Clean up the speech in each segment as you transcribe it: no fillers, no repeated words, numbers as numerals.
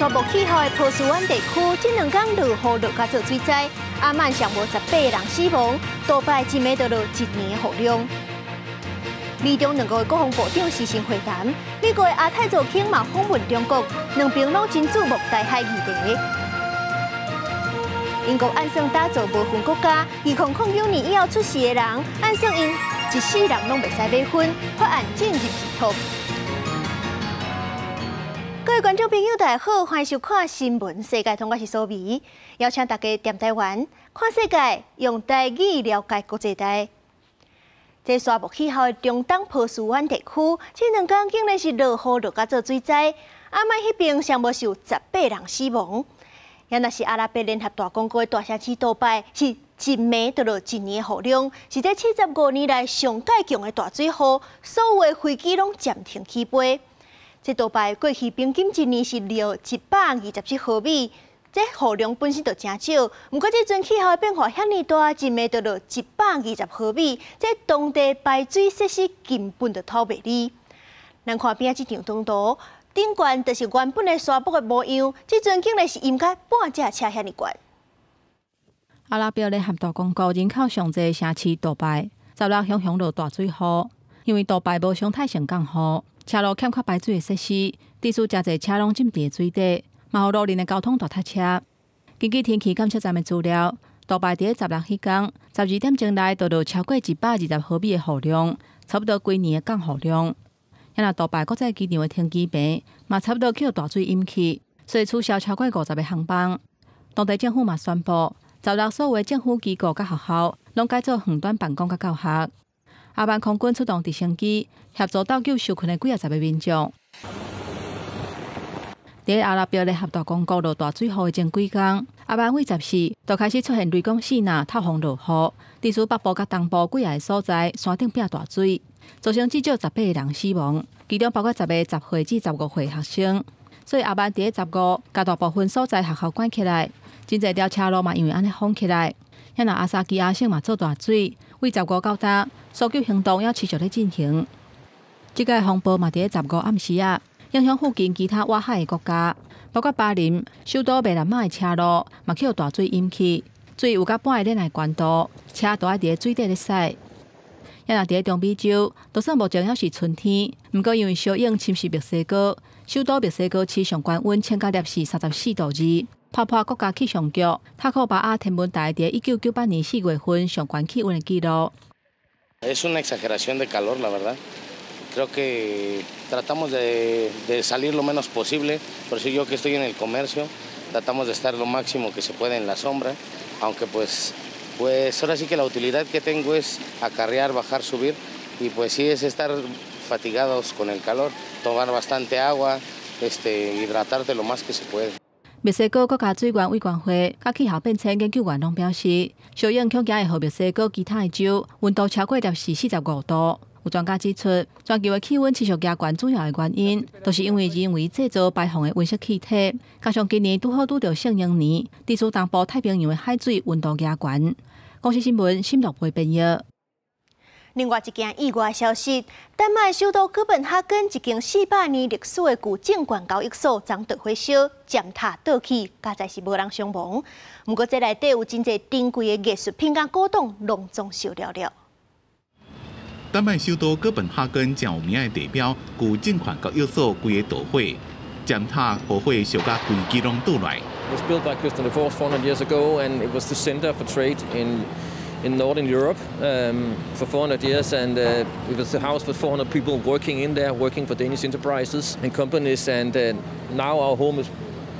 沙漠氣候的波斯灣地區，這兩工落雨落甲做水災，阿曼上無18個人死亡，杜拜一暝就落一年的雨量。美中兩國的國防部長視訊會談，美國的亞太助卿嘛訪問中國，兩邊攏真注目台海議題。英國按算打造無婚國家，2009年以後出世的人，按算𪜶一世人攏袂使買婚，法案進入系統。各位觀眾朋友，大家好，歡迎收看新聞世界通，我是蘇美，邀請大家踮台灣看世界，用台語了解國際大。這沙漠氣候的中東波斯灣地區，這兩工竟然是落雨落甲做水災，阿曼彼邊上無有18人死亡。也若是阿拉伯聯合大公國的大城市杜拜，是一暝就落一年的雨量，是這75年來上蓋強的大水雨，所有的飛機攏暫停起飛。這杜拜過去平均一年是落127毫米，這雨量本身就誠少，毋過這陣氣候的變化遐爾大，一暝就落120毫米，這當地排水設施根本就透袂離。咱看邊仔這張圖，頂懸就是原本的沙漠的模樣，這陣竟然是淹甲半隻車遐爾懸。阿拉伯聯合大公國人口上濟城市杜拜，16雄雄落大水雨，因為杜拜無常態性降雨，車路欠缺排水的設施，致使誠濟車攏浸佇水底，嘛予路面的交通大塞車。根據天氣監測站的資料，杜拜佇十六彼工12點鐘內就落超過120毫米的雨量，差不多規年的降雨量。若杜拜國際機場的停機坪嘛，差不多去予大水淹去，所以取消超過50個航班。當地政府嘛宣布，十六所有的政府機構佮學校攏改做遠端辦公佮教學。阿曼空軍出動直升機協助鬥救受困的幾仔十个民眾。佇阿拉伯聯合大公國落大水雨的前幾工，阿曼為14就開始出現雷公四若透風落雨，致使北部佮東部幾仔个所在山頂變大水，造成至少18個人死亡，其中包括10個10歲至15歲學生。所以阿曼佇十五，共大部分所在學校關起來，真濟條車路嘛因為按呢封起來。遐若阿薩基亞省嘛做大水，為十五到今，搜救行動猶持續咧進行。這個風暴嘛佇十五暗時仔，影響附近其他外海的國家，包括巴林首都馬納馬的車路嘛去予大水淹去，水有甲半个輪的懸度，車都愛佇水底咧駛。遐若佇中美洲，就算目前猶是春天，毋過因為燒湧侵襲墨西哥，首都墨西哥市上懸溫衝到攝氏34.2度，拍破國家氣象局塔庫巴亞天文台佇1998年4月份上懸氣溫的紀錄。 Es una exageración de calor, la verdad. Creo que tratamos de salir lo menos posible. Por eso yo que estoy en el comercio, tratamos de estar lo máximo que se puede en la sombra, aunque pues ahora sí que la utilidad que tengo es acarrear, bajar, subir, y pues sí es estar fatigados con el calor, tomar bastante agua, hidratarte lo más que se puede. 墨西哥國家水源委員會佮氣候變遷研究員攏表示，燒湧恐驚會予墨西哥其他的州溫度超過攝氏45度。有專家指出，全球的氣溫持續加懸，主要的原因，就是因為人為製造排放的溫室氣體，加上今年拄好拄著聖嬰年，致使東部太平洋的海水溫度加懸。公視新聞沈樂培編譯。另外一件意外消息，丹麥首都哥本哈根一間400年歷史的舊證券交易所，昨著火燒，尖塔倒去，佳哉是無人傷亡。毋過這內底有真濟珍貴的藝術品佮古董，攏總燒了了。丹麥首都哥本哈根誠有名的地標舊證券交易所，規个著火，尖塔予火燒甲規支攏倒來。 It was built by Christian IV 400 years ago, and it was the center for trade in Northern Europe for 400 years, and it was a house with 400 people working in there, working for Danish enterprises and companies, and now our home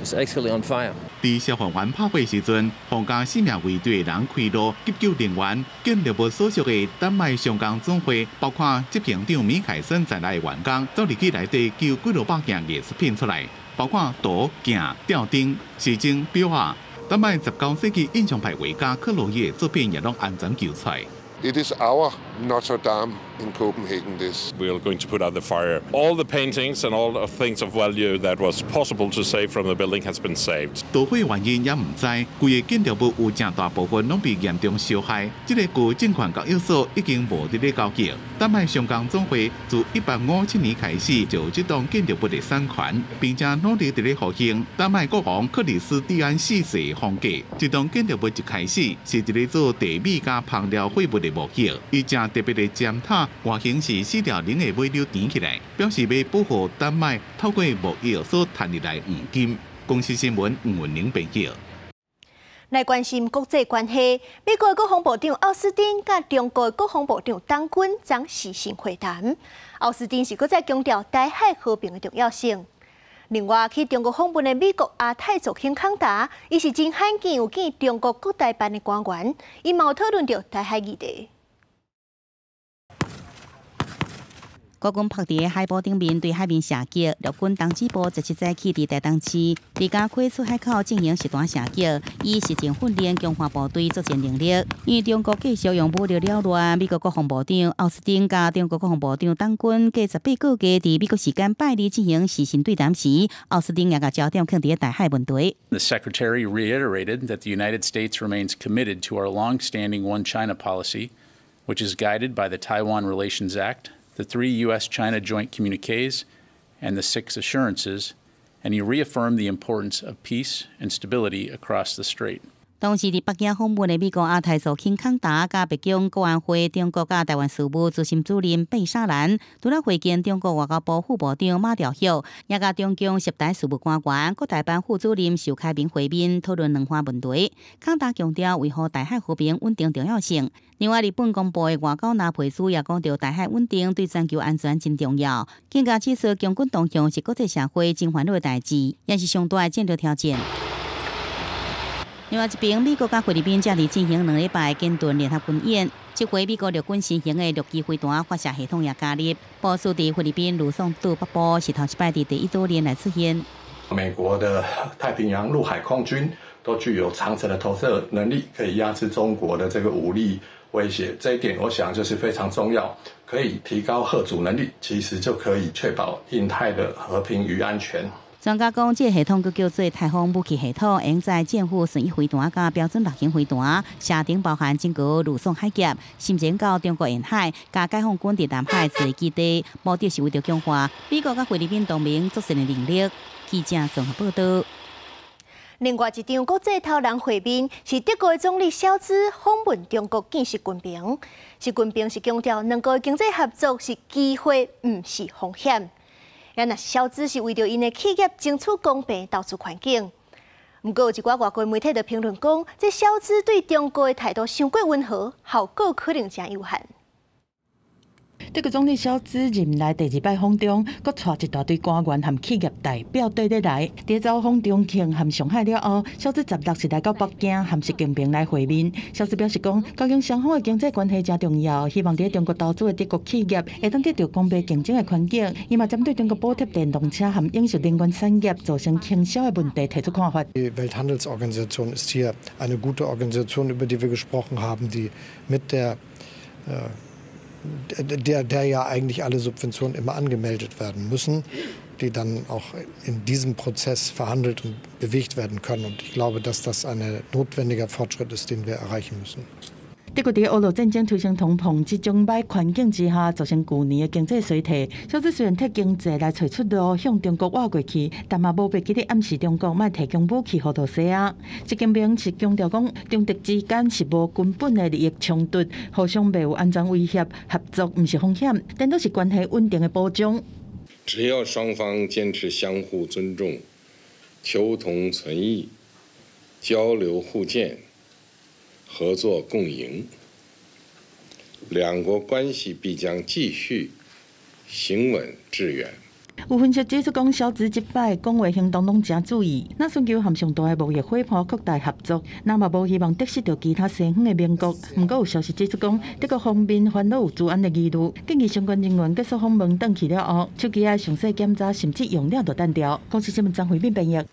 is actually on fire. 佇消防員拍火時陣，皇家生命衛隊的人開路急救人員，建立物所屬的丹麥商工總會，包括執行長米凱森在內的員工，走入去內底救幾落百件藝術品出來，包括圖、鏡、吊燈、時鐘、錶仔。丹麥19世紀印象派畫家克羅伊的作品也攏安全救出來。 It is our Notre Dame in Copenhagen this. We are going to put out the fire. All the paintings and all the things of value that was possible to save from the building has been saved. 導火原因也毋知，規个建築物有誠大部分攏被嚴重燒害。這个舊證券交易所已經無佇咧交易。丹麥商工總會自1857年開始就有這棟建築物的產權，並且努力佇咧復興丹麥國王克里斯蒂安四世的風格。這棟建築物一開始是佇咧做地米佮香料貨物的貿易，伊誠特別的尖塔外形是四條龍的尾溜填起來，表示欲保護丹麥透過貿易所賺入來黃金。公視新聞吳文玲編譯。來關心國際關係，美國國防部長奧斯汀佮中國國防部長董軍昨視訊會談。奧斯汀是閣再強調台海和平的重要性。另外，去中國訪問的美國亞太助卿康達，伊是真罕見有見中國國台辦的官員，伊嘛有討論著台海議題。國軍泊佇海埔頂面對海面射擊，陸軍東支部17早起佇台東市李家溪出海口進行實彈射擊，以實戰訓練強化部隊作戰能力。因為中國繼續用武力擾亂，美國國防部長奧斯汀佮中國國防部長董軍隔18個月佇美國時間拜二進行視訊對談時，奧斯汀也共焦點放佇台海問題。 The Secretary reiterated that the United States remains committed to our long-standing One China policy, which is guided by the Taiwan Relations Act, the three U.S.-China joint communiques, and the six assurances, and he reaffirmed the importance of peace and stability across the strait. 當時佇北京訪問的美國亞太助卿康達，佮白宮國安會中國佮台灣事務資深主任貝沙蘭，除了會見中國外交部副部長馬朝旭，也佮中共涉台事務官員、國台辦副主任徐開明會面，討論兩岸問題。康達強調維護台海和平穩定重要性。另外，日本公布的外交藍皮書也講著台海穩定對全球安全真重要，更加指出共軍動向是國際社會真煩惱的代誌，也是上大的戰略挑戰。另外一邊，美國佮菲律賓正佇進行2禮拜劍盾聯合軍演，這回美國陸軍新型的陸基飛彈發射系統也加入，部署佇菲律賓呂宋島北部，是頭一擺佇第一島鏈來出現。美國的太平洋陸海空軍都具有長程的投射能力，可以壓制中國的這個武力威脅。這一點我想就是非常重要，可以提高嚇阻能力，其實就可以確保印太的和平與安全。專家講，這个系統閣叫做台風武器系統，用在戰斧巡弋飛彈佮標準陸型飛彈，射程包含整個呂宋海峽，甚至到中國沿海，佮解放軍佇南海設基地，目的是為著強化美國佮菲律賓同盟作戰的能力。記者綜合報導。另外一場國際頭人會面是德國總理蕭茲訪問中國見習近平。習近平是強調兩國經濟合作是機會，毋是風險。也若是蕭茲是為著𪜶的企業爭取公平投資環境。毋過有一寡外國媒體就評論講，這蕭茲對中國的態度傷過溫和，效果可能誠有限。德國總理蕭茲任內第二擺訪中，閣帶一大堆官員和企業代表綴咧來。佇走訪重慶和上海了後，蕭茲16是來到北京和習近平來會面。蕭茲表示講，加強雙方的經濟關係誠重要，希望佇中國投資的德國企業會當得著公平競爭的環境。伊嘛針對中國補貼電動車和影響能源產業造成傾銷的問題提出看法。 Die Welthandelsorganisation ist hier eine gute Organisation, über die wir gesprochen haben, die mit der der, der ja eigentlich alle Subventionen immer angemeldet werden müssen, die dann auch in diesem Prozess verhandelt und bewegt werden können. Und ich glaube, dass das ein notwendiger Fortschritt ist, den wir erreichen müssen. 德國佇俄烏戰爭推升通膨這種歹環境之下，造成舊年的經濟衰退。蕭茲雖然替經濟來揣出路，向中國倚過去，但嘛無袂記得暗示中國莫提供武器予羅西亞。習近平是強調講，中德之間是無根本的利益衝突，互相袂有安全威脅，合作毋是風險，顛倒是關係穩定的保障。只要雙方堅持相互尊重、求同存異、交流互鑑、合作共贏，兩國關係必將繼續行穩致遠。有分析指出，講蕭茲這擺講話行動攏誠注意，若尋求和上大的貿易夥伴擴大合作，若嘛無希望得失著其他西方的盟國。毋過有消息指出，講德國方面煩惱有資安的疑慮，建議相關人員結束訪問轉去了後，手機愛詳細檢查，甚至用了就擲掉。公視新聞張惠敏編譯。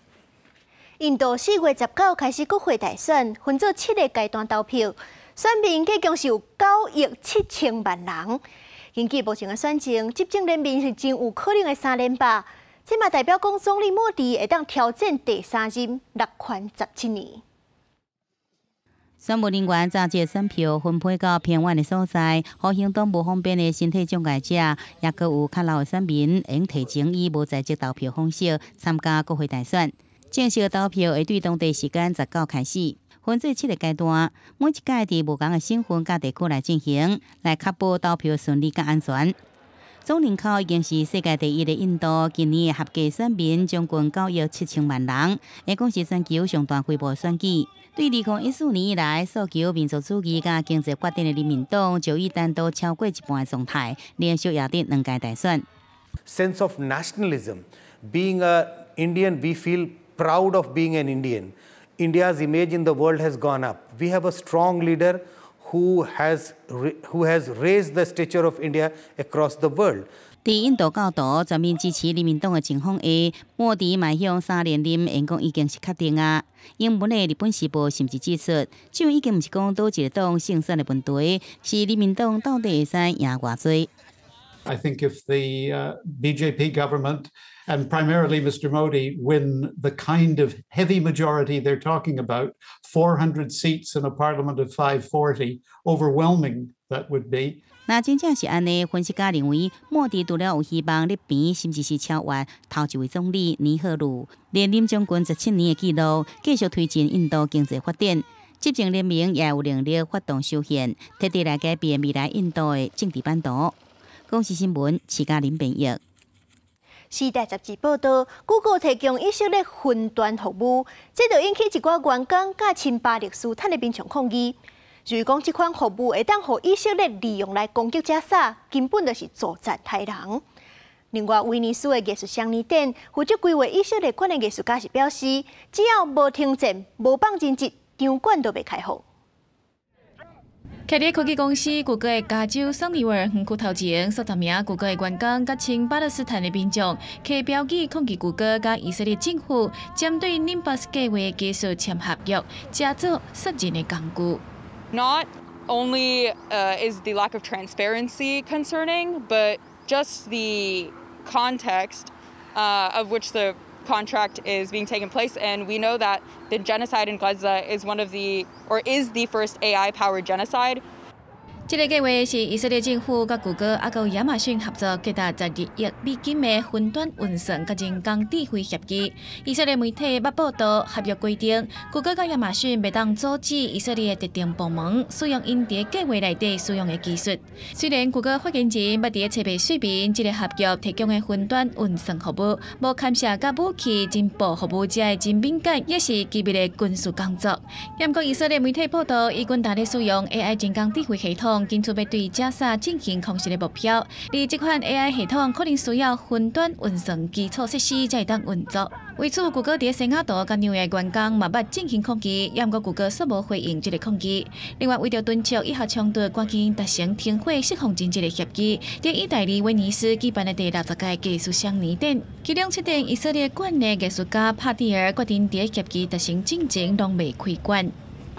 印度4月19開始國會大選，分做七个階段投票。選民計共是有9億7千萬人。根據目前的選情，執政聯盟是真有可能會三連敗。這嘛代表講總理莫迪會當挑戰第三任六權17年。選務人員紮這選票分配到偏遠的所在，予行動無方便的身體障礙者，抑閣有較老的選民，會提前以無在籍投票方式參加國會大選。正式投票會對當地時間19開始，分做七個階段，每一屆佇無仝的省份佮地區來進行，來確保投票順利佮安全。總人口已經是世界第一的印度，今年的合計選民將近9億7千萬人，會講是全球上大規模選舉。對2014年以來，訴求民族主義佮經濟發展的人民黨，就已單獨超過一半的狀態，連續贏得兩屆大選。 Sense of nationalism, being a Indian, we feel proud of being an Indian. India's image in the world has gone up. We have a strong leader who has raised the stature of India across the world. 佇印度教徒全面支持人民黨的情況下，莫迪邁向三連任，會講已經是確定啊。英文的《日本時報》甚至指出，這已經毋是講佗一個黨勝選的問題，是人民黨到底會使贏偌濟。 I think if the BJP government and primarily Mr. Modi win the kind of heavy majority they're talking about, 400 seats in a parliament of 540, overwhelming that would be. 若真正是按呢，分析家認為，莫迪除了有希望力平，甚至是超越頭一位總理尼赫魯，連任將近17年的紀錄，繼續推進印度經濟發展。執政聯盟也有能力發動修憲，徹底來改變未來印度的政治版圖。公視新聞，徐嘉玲編譯。時代雜誌報道，Google 提供以色列雲端服務，這就引起一寡員工佮親巴勒斯坦的民眾抗議。就是講，這款服務會當予以色列利用來攻擊加沙，根本就是助戰殺人。另外，威尼斯的藝術雙年展負責規劃以色列館的藝術家是表示，只要無停戰、無放人質，場館都袂開放。徛佇科技公司谷歌的加州桑尼維爾園區頭前，數十名谷歌的員工佮親巴勒斯坦的民眾，提標語抗議谷歌佮以色列政府針對 Nimbus 計劃的技術簽合約，成做殺人的工具。 Not only is the lack of transparency concerning, but just the context of which the contract is being taken place. And we know that the genocide in Gaza is one of the, or is the first AI powered genocide. 這个計劃是以色列政府佮谷歌抑閣亞馬遜合作，價值12億美金的雲端運算佮人工智慧協議。以色列媒體捌報道，合約規定，谷歌佮亞馬遜袂當阻止以色列的特定部門使用𪜶佇計劃內底使用的技術。雖然谷歌發言人捌佇冊面說明，這个合約提供的雲端運算服務，無牽涉佮武器、情報服務這的真敏感，抑是機密的軍事工作。毋過以色列媒體報道，以軍當咧使用 AI 人工智慧系統，緊出欲對加沙進行空襲的目標，而這款 AI 系統可能需要雲端運算基礎設施才會當運作。為此，谷歌佇西雅圖佮紐約員工嘛捌進行抗議，毋過谷歌煞無回應這個抗議。另外，為著敦促以哈衝突趕緊達成停火釋放人質的協議，佇意大利威尼斯舉辦的第60屆藝術雙年展，其中策展以色列館的藝術家帕蒂爾決定佇協議達成進前攏袂開館。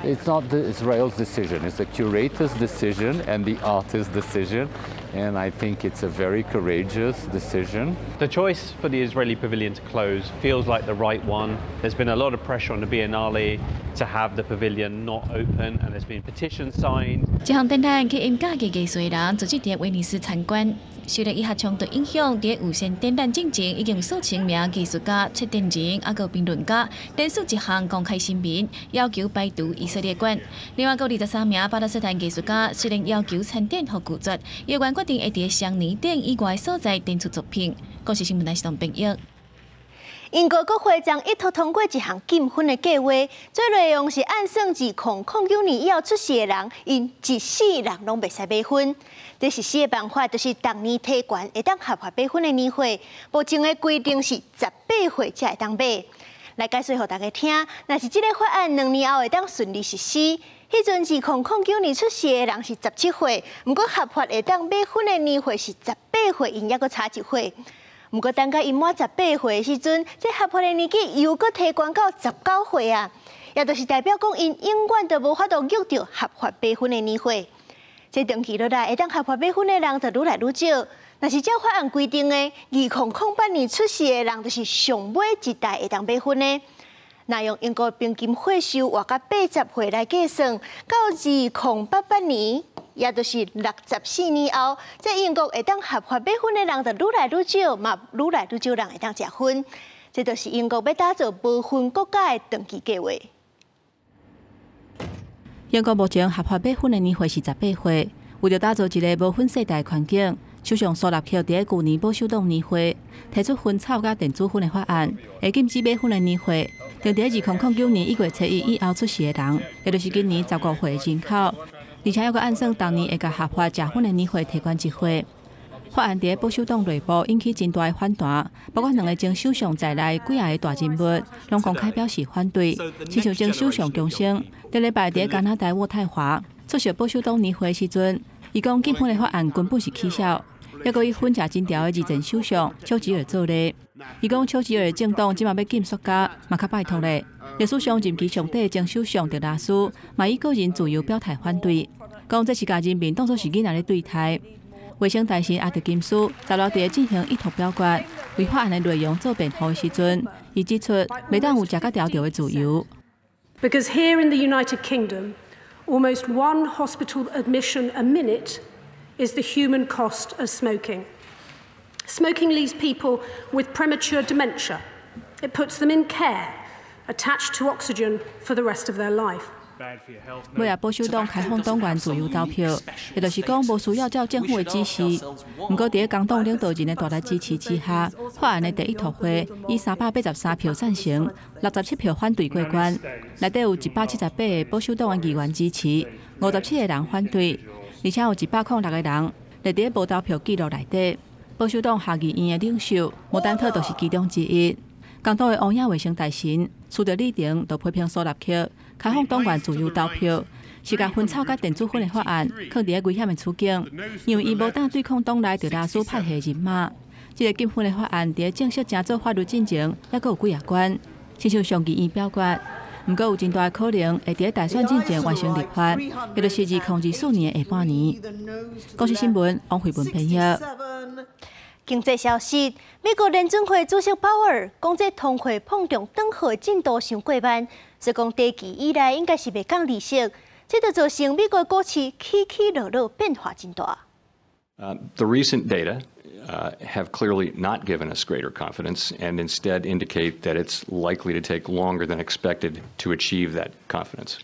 It's not the Israel's decision, it's the curator's decision and the artist's decision. And I think it's a very courageous decision. The choice for the Israeli pavilion to close feels like the right one. There's been a lot of pressure on the Biennale to have the pavilion not open, and there's been petitions signed. 這項展覽吸引佮意藝術的人聚集佇威尼斯參觀。受著以哈衝突影響，佇有線展覽進前已經有數千名藝術家、策展人、抑閣評論家連續一項公開聲明，要求排除以色列館。另外，閣23名巴勒斯坦藝術家雖然要求參展予拒絕，猶原決定會佇雙年展以外所在展出作品。公視新聞台是編譯。英國國會將一頭通過一項禁婚的計劃，這內容是按算2009年以後出世的人，𪜶一世人攏袂使買婚。這實施的辦法就是逐年提懸會當合法買婚的年歲，目前的規定是18歲才會當買。來解說予大家聽，若是這个法案2年後會當順利實施，彼陣2009年出世的人是17歲，毋過合法會當買婚的年歲是十八歲，𪜶猶閣差一歲。毋過等甲𪜶滿十八歲的時陣，這合法的年紀又閣提懸到19歲啊！也就是代表講，𪜶永遠都無法度約著合法買婚的年歲。這長期落來，會當合法買婚的人就愈來愈少。若是照法案規定的，2008年出世的人，就是上尾一代會當買婚的。若用英國平均歲壽活到80歲來計算，到2088年，也就是64年後，這英國會當合法買婚的人就愈來愈少，嘛愈來愈少人會當食薰。這就是英國欲打造無薰國家的長期計劃。英國目前合法買婚的年歲是18歲，為著打造一个無薰世代環境，首相蘇納克佇舊年保守黨年會提出薰草佮電子薰的法案，會禁止買婚的年歲，定佇2009年1月初1以後出世的人，也就是今年15歲的人口，而且猶閣按算逐年會共合法食薰的年歲提懸一歲。法案佇保守黨內部引起真大的反彈，包括兩个前首相在內幾仔个大人物，攏公開表示反對。親像前首相強生，頂禮拜佇加拿大渥太華出席保守黨年會時陣，伊講禁薰的法案根本是起痟。猶閣以薰食真牢的二前首相丘吉爾做例，伊講丘吉爾的政黨這馬欲禁雪茄，嘛較拜託咧。歷史上任期上短的前首相特拉斯，嘛以個人自由表態反對，講這是共人民當作是囡仔咧對待。衛生大臣阿特金斯十六佇進行一投表決，為法案的內容做辯護的時陣，伊指出，袂當有食甲牢牢的自由。 Because here in the United Kingdom, almost one hospital admission a minute is the human cost of smoking. Smoking leaves people with premature dementia. It puts them in care, attached to oxygen for the rest of their life. 尾仔保守黨開放黨員自由投票，也就是講無需要照政府的指示。毋過，佇工黨領導人的大力支持之下，法案的第一投會以383票贊成、67票反對過關。內底有178個保守黨的議員支持，57個人反對，而且有106個人列佇無投票記錄內底。保守黨下議院的領袖摩丹特就是其中之一。工黨的烏影衛生大臣蘇德里廷就批評蘇納克開放黨員自由投票，是共薰草佮電子薰的法案，囥佇危險的處境，因為伊無膽對抗黨內特拉斯派系人馬。這个禁薰的法案佇正式成做法律進前，猶閣有幾仔關，親像上議院表決，毋過有真大可能會佇大選進前完成立法，也就是2024年下半年。公視新聞王慧文編譯。經濟消息：美國聯準會主席鮑爾講，這通貨膨脹轉好進度傷過慢，所以講短期以來應該是袂降利息，這就造成美國股市起起落落變化真大。 The recent data have clearly not given us greater confidence and instead indicate that it's likely to take longer than expected to achieve that confidence.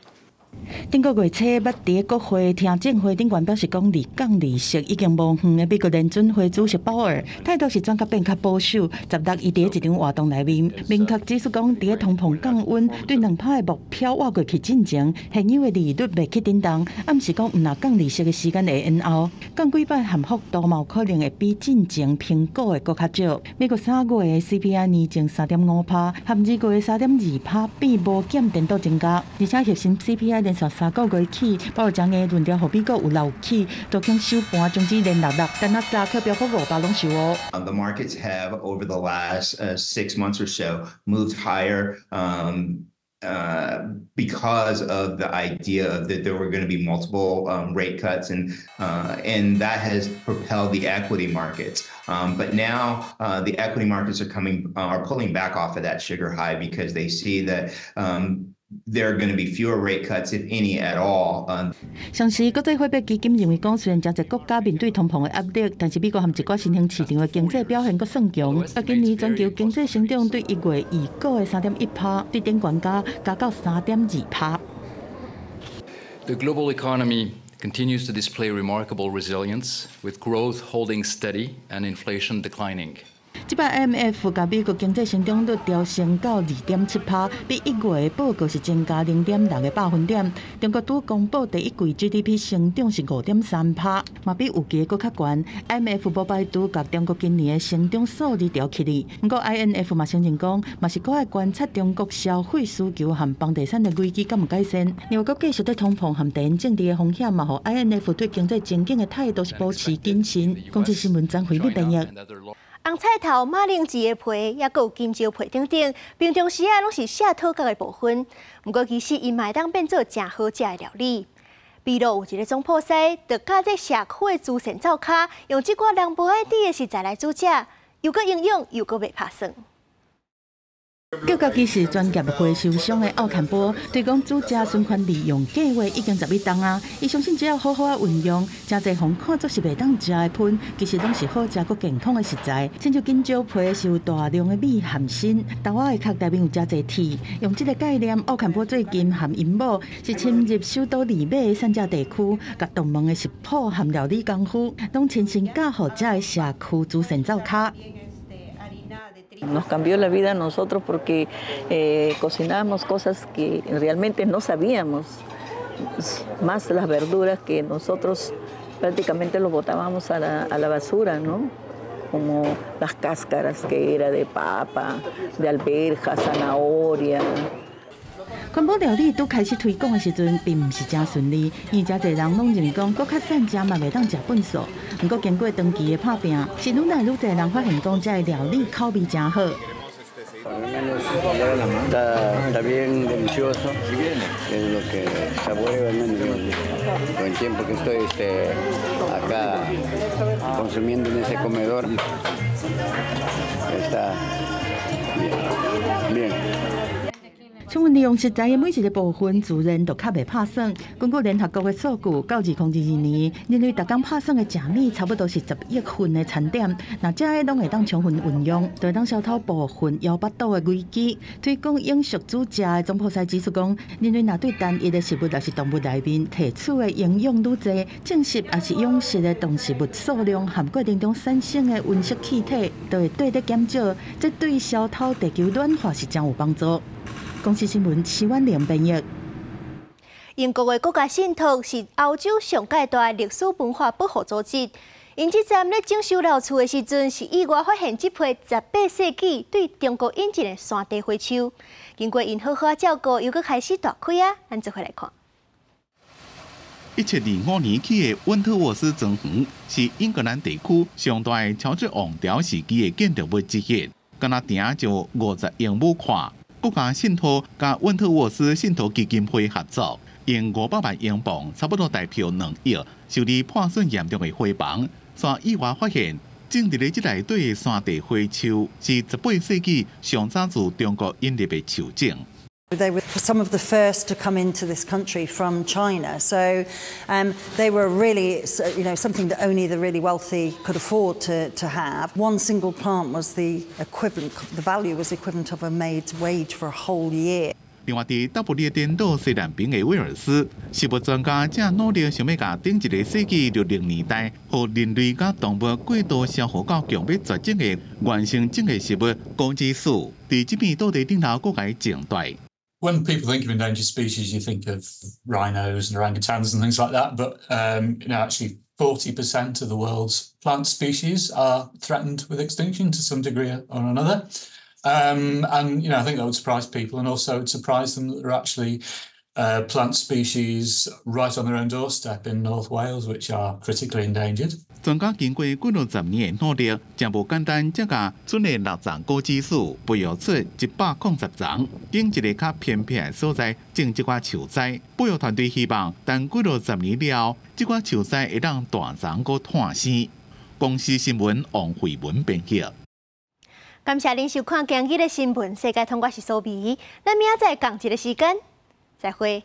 頂個月初，捌佇國會聽證會頂懸表示講，離降利息已經無遠的美國聯準會主席鮑爾態度是轉較變較保守。十六伊佇一場活動內面，明確指出講，佇通膨降溫對2%的目標倚過去進前，現有的利率袂去振動，暗示講毋若降利息的時間會延後，降幾擺和幅度嘛有可能會比進前評估的閣較少。美國3月的 CPI 年增3.5%，和2月3.2%比無減顛倒增加，而且核心 CPI 連續3個月起，鮑爾將的論調予美國有漏氣，都肯收盤終止連六六，但納斯達克標普500攏受予。 The markets have over the last 6 months or so moved higher because of the idea of that there were going to be multiple rate cuts, and that has propelled the equity markets. But now the equity markets are pulling back off of that sugar high because they see that there are going to be fewer rate cuts, if any at all. 上時國際貨幣基金認為講，雖然誠濟國家面對通膨的壓力，但是美國和一寡新興市場的經濟表現閣算強。啊，今年全球經濟成長對1月預估的3.1%，對頂懸加加到3.2%。 The global economy continues to display remarkable resilience, with growth holding steady and inflation declining. 這擺 IMF 共美國經濟成長率調升到2.7%，比1月的報告是增加0.6個百分點。中國拄公布第一季 GDP 成長是5.3%，嘛比預期閣較懸。IMF 無排除共中國今年的成長數字調起哩。毋過 IMF 嘛承認講，嘛是閣愛觀察中國消費需求和房地產的危機敢有改善。另外，閣繼續佇通膨和地緣政治的風險，嘛予 IMF 對經濟前景的態度是保持謹慎。公視新聞張惠美編譯。紅菜頭、馬鈴薯的皮，抑閣有金蕉皮等等，平常時啊攏是卸討角的部分。毋過其實𪜶嘛會當變做誠好食的料理。比如有一个總鋪師，就佮這社區的慈善灶跤，用這寡人無愛滴的食材來煮食，又閣營養，又閣袂拍算。叫家己是專業回收商的奧坎波，推廣煮食循環利用計劃已經11冬啊！伊相信只要好好仔運用，誠濟予看做是袂當食的糞，其實攏是好食閣健康的食材。親像香蕉皮是有大量的鎂含鋅，豆仔的殼內面有誠濟鐵。用這个概念，奧坎波最近和𪜶某是深入首都利馬的散遮地區，佮獨門的食譜和料理功夫，攏親身教予遮的社區慈善灶跤。 Nos cambió la vida a nosotros porque cocinábamos cosas que realmente no sabíamos, más las verduras que nosotros prácticamente lo botábamos a la basura, ¿no? Como las cáscaras que era de papa, de alverja, zanahoria. 環保料理拄開始推廣的時陣，並毋是誠順利，因為誠濟人攏認為講，閣較散食嘛袂當食糞埽。毋過經過長期的拍拚，是愈來愈濟人發現講，這个料理口味誠好。 Está bien delicioso, es lo que saboreo al menos con el tiempo que estoy acá consumiendo en ese comedor. Está bien. Bien. 充分利用食材的每一个部分，自然就較袂拍算。根據聯合國的數據，到2022年，人類逐工拍算的食物差不多是10億份的餐點。若這个攏會當充分運用，就會當消除部分枵腹肚的危機。推廣永續煮食的總鋪師指出講，人類若對單一的食物抑是動物內面提取的營養愈濟，種植抑是養殖的動植物數量和過程中產生的溫室氣體，就會綴咧減少。這對消除地球暖化是誠有幫助。公視新聞徐婉玲編譯。英國的國家信託是歐洲上蓋大的歷史文化保護組織。𪜶這站咧整修老厝的時陣，是意外發現這批18世紀對中國引進的山茶花樹。經過𪜶好好照顧，又閣開始大開啊！咱做伙來看。1725年起的溫特沃斯莊園是英格蘭地區上大的喬治王朝時期的建築物之一，敢若埕就50英畝闊。國家信託佮溫特沃斯信託基金會合作，用500萬英鎊，差不多台票2億，修理破損嚴重的花房。煞意外發現，種佇咧這內底的山茶花樹是18世紀上早自中國引入的樹種。 They were some of the first to come into this country from China. So they were really something that only the really wealthy could afford to have. One single plant was the equivalent, the value was the equivalent of a maid's wage for a whole year. 另外，佇大不列顛島西南邊的威爾斯，植物專家正努力想欲共頂一个世紀60年代，予人類佮動物過度消耗到強欲絕種的原生種的植物高枝樹，佇這片土地頂頭閣共種大。 When people think of endangered species, you think of rhinos and orangutans and things like that. But actually, 40% of the world's plant species are threatened with extinction to some degree or another. And I think that would surprise people, and also it'd surprise them that there are actually plant species right on their own doorstep in North Wales, which are critically endangered. 專家經過幾落十年的努力，誠無簡單，才共賰的六叢古梔子培育出110叢，揀一个較偏僻的所在種這寡樹栽。保育團隊希望，等幾落十年了後，這寡樹栽會當大叢閣湠生。公視新聞王慧文編譯。感謝您收看今日的新聞世界通，我是蘇美，咱明仔載仝一个時間，再會。